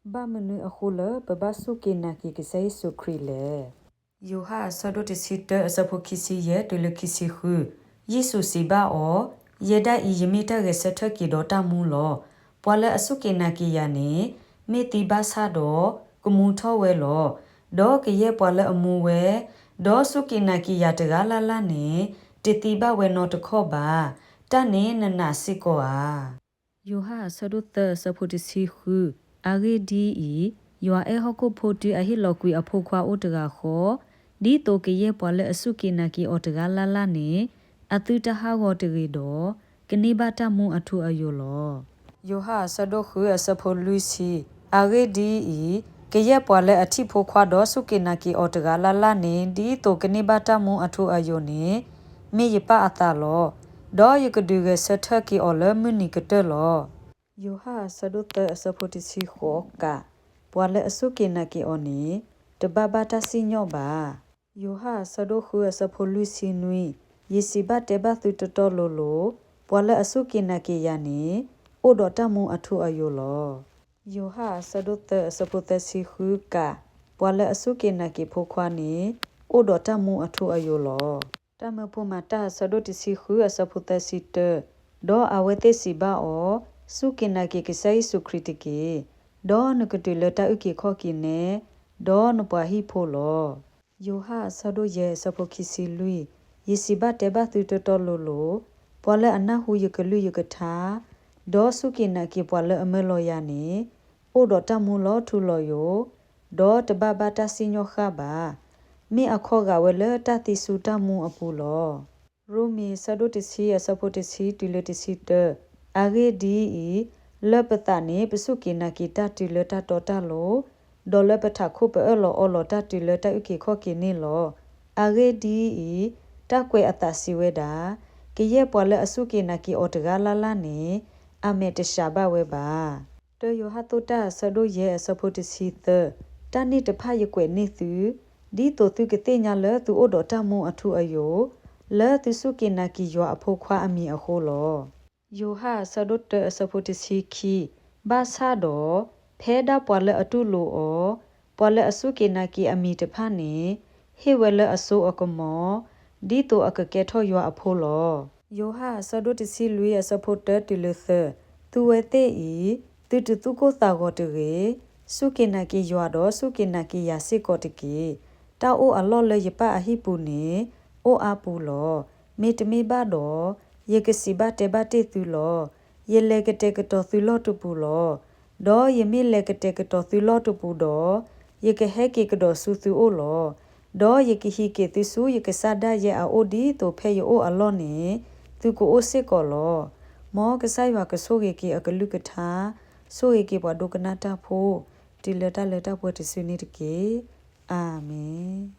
ဘၣ်မနုၤအဃိလၢပဘၣ်စူၢ်က့ၤနာ်က့ၤကစၢ်ယ့ၣ်ၡူးခရံာ်လဲၣ်. ယိၤဟၣ်အဆၢဒိၣ်တဆံတၢ အဆၢဖိခံဆံယဲၢ်တုၤလၢခံဆံဃု, ယ့ၣ်ၡူးစံးဘၣ်အီၤ, ယဲဒၣ်အံၤယမ့ၢ်တၢ်ဂဲၤဆၢထၢၣ်က့ၤဒီးတၢ်မူလီၤ. ပှၤလၢအစူၢ်က့ၤနာ်က့ၤယၤန့ၣ် မ့ၢ်သံဘၣ်ဆၣ်ဒီး ကမူထီၣ်ဝဲလီၤ. ဒီးကယဲၢ်ပှၤလၢအမူဝဲ ဒီးစူၢ်က့ၤနာ်က့ၤယၤတဂၤလၢ်လၢ်န့ၣ် တသံဘၣ်ဝဲနီတခီၣ်ဘၣ်. တၢ်န့ၣ်နနာ်စ့ၢ်ကီးဧါ. ယိၤဟၣ်အဆၢဒိၣ်သၢအဆၢဖိတဆံဃု, အဂ့ၢ်ဒ်အံၤ, ယွၤအဲၣ်ဟီၣ်ခိၣ်ဖိတုၤအဟ့ၣ်လီၤကွံာ်အဖိခွါအိၣ်တဂၤဃီ, ဒ်သိးကယဲၢ်ပှၤလၢအစူၢ်က့ၤနာ်က့ၤအီၤတဂၤလၢ်လၢ်န့ၣ် အသုတဟးဂီၤတဂ့ၤဒီး ကန့ၢ်ဘၣ်တၢ်မူအထူအယိာ်လီၤ. ယိၤဟၣ်အဆၢဒိၣ်ဃုအဆၢဖိလွံၢ်ဆံ, အဂ့ၢ်ဒ်အံၤ, ကယဲၢ်ပှၤလၢအထံၣ်ဖိခွါဒီးစူၢ်က့ၤနာ်က့ၤအီၤတဂၤလၢ်လၢ်န့ၣ် ဒ်သိးကန့ၢ်ဘၣ်တၢ်မူအထူအယိာ်န့ၣ် မ့ၢ်ယပၢ်အသးလီၤ. ဒီးယကဒုးဂဲၤဆၢထၢၣ်က့ၤအီၤလၢမုၢ်နံၤကတၢၢ်လီၤ. ယိၤဟၣ်အဆၢဒိၣ်သၢအဆၢဖိတဆံဃိးကး, ပှၤလၢအစူၢ်က့ၤနာ်က့ၤအီၤန့ၣ် တဘၣ်ဘၣ်တၢ်စံၣ်ညီၣ်ဘၣ်. ယိၤဟၣ်အဆၢဒိၣ်ဃုအဆၢဖိလွံၢ်ဆံနွံ, ယစံးဘၣ်တဲဘၣ်သုတီတီလိၤလိၤ, ပှၤလၢအစူၢ်က့ၤနာ်က့ၤယၤန့ၣ် အိၣ်ဒီးတၢ်မူအထူအယိာ်လီၤ. ယိၤဟၣ်အဆၢဒိၣ်သၢအဆၢဖိသၢဆံဃုကး, ပှၤလၢအစူၢ်က့ၤနာ်က့ၤဖိခွါန့ၣ် အိၣ်ဒီးတၢ်မူအထူအယိာ်လီၤ. တၢ်မၢဖိမၤတၢ်အဆၢဒိၣ်တဆံဃုအဆၢဖိသၢဆံတၢ, ဒီးအဝဲသ့ၣ်စံးဘၣ်အီၤ, စူၢ်က့ၤနာ်က့ၤကစၢ်ယ့ၣ်ၡူးခရံာ်တက့ၢ်. ဒီးနကတုၤလၢတၢ်အုၣ်က့ၤခီၣ်က့ၤနဲ, ဒီးနပှၤဟံၣ်ဖိလီၤ. ယိၤဟၣ်အဆၢဒိၣ်ယဲၢ်အဆၢဖိခံဆံလွံၢ်, ယစံးဘၣ်တဲဘၣ်သုတီတီလိၤလိၤ, ပှၤလၢအနၢ်ဟူယကလုၢ်ယကထါ, ဒီးစူၢ်က့ၤနာ်က့ၤပှၤလၢအမၢလီၤယၤန့ၣ်, အိၣ်ဒီးတၢ်မူလီၤထူလီၤယိာ်, ဒီးတဘၣ်ဘၣ်တၢ်စံၣ်ညီၣ်ဃၣ်ဘၣ်. မ့ၢ်အခီဂာ်ဝဲလၢတၢ်သံဆူတၢ်မူအပူၤလီၤ. ရိမ့ၤအဆၢဒိၣ်တဆံအဆၢဖိတဆံတုၤလၢတဆံတၢ, အဂ့ၢ်ဒ်အံၤ, လၢပသးန့ၣ် ပစူၢ်က့ၤနာ်က့ၤတၢ်တုၤလၢတၢ်တီတၢ်လိၤ, ဒီးလၢပထးခိၣ်ပအၢၣ်လီၤအီလီၤတၢ်တုၤလၢတၢ်အုၣ်က့ၤခီၣ်က့ၤန့ၣ်လီၤ. အဂ့ၢ်ဒ်အံၤ, တၢ်ကွဲးအသးစံးဝဲဒၣ်, ကယဲၢ်ပှၤလၢအစူၢ်က့ၤနာ်က့ၤအီၤတဂၤလၢ်လၢ်န့ၣ် အမဲာ်တဆှးဘၣ်ဝဲဘၣ်. တၢယိၤဟၣ်သိၣ်တၢ်အဆၢဒိၣ်ယဲၢ်အဆၢဖိတဆံသၢ, တၢ်န့ၣ်တဖၣ်ယကွဲးန့ၢ်သု, ဒ်သိးသုကသ့ၣ်ညါလၢသုအိၣ်ဒီးတၢ်မူအထူအယိာ်, လၢသုစူၢ်က့ၤနာ်က့ၤယွၤအဖိခွါအမံၤအဃိလီၤ. ယိၤဟၣ်အဆၢဒိၣ်တၢအဆၢဖိတဆံခံ, ဘၣ်ဆၣ်ဒီး, ဖဲဒၣ်ပှၤလၢအတူၢ်လိာ်အီၤ, ပှၤလၢအစူၢ်က့ၤနာ်က့ၤအမံၤတဖၣ်န့ၣ်, ဟ့ၣ်ဝဲလၢအစိအကမီၤ, ဒ်သိးအကကဲထီၣ်ယွၤအဖိလီၤ. ယိၤဟၣ်အဆၢဒိၣ်တဆံလွံၢ်အဆၢဖိတၢတုၤလၢသၢ, သုဝဲသ့ၣ်အံၤ, သုတသူၣ်ကိၢ်သးဂီၤတဂ့ၤ, စူၢ်က့ၤနာ်က့ၤယွၤဒီးစူၢ်က့ၤနာ်က့ၤယၤစ့ၢ်ကီးတက့ၢ်. တၢ်အိၣ်အလီၢ်လၢယပၢ်အဟံၣ်ပူၤန့ၣ်, အိၣ်အါပူၤလီၤ. မ့တမ့ၢ်ဘၣ်ဒီး, ယကစံးဘၣ်တဲဘၣ်တ့ၢ်သုလီၤ. ယလဲၤကတဲာ်ကတီၤသုလီၢ်တပူၤလီၤ. ဒီးယမ့ၢ်လဲၤကတဲာ်ကတီၤသုလီၢ်တပူၤဒီး, ယကဟဲက့ၤကဒီးဆူသုအိၣ်လီၤ. ဒီးယကဟံးက့ၤသုဆူယကစၢ်ဒၣ်ယဲအအိၣ်ဒ်သိးဖဲယအိၣ်အလီၢ်န့ၣ်, သုကအိၣ်စ့ၢ်ကီးလီၤ. မ်ကစၢ်ယွၤကဆိၣ်ဂ့ၤက့ၤအကလုၢ်ကထါ, ဆိၣ်ဂ့ၤက့ၤပှၤဒိကနၣ်တၢ်ဖိ, တုၤလၢတၢ်လၢတၢ်ပှဲၤတစုန့ၣ်တက့ၢ်. အၤမ့ၣ်.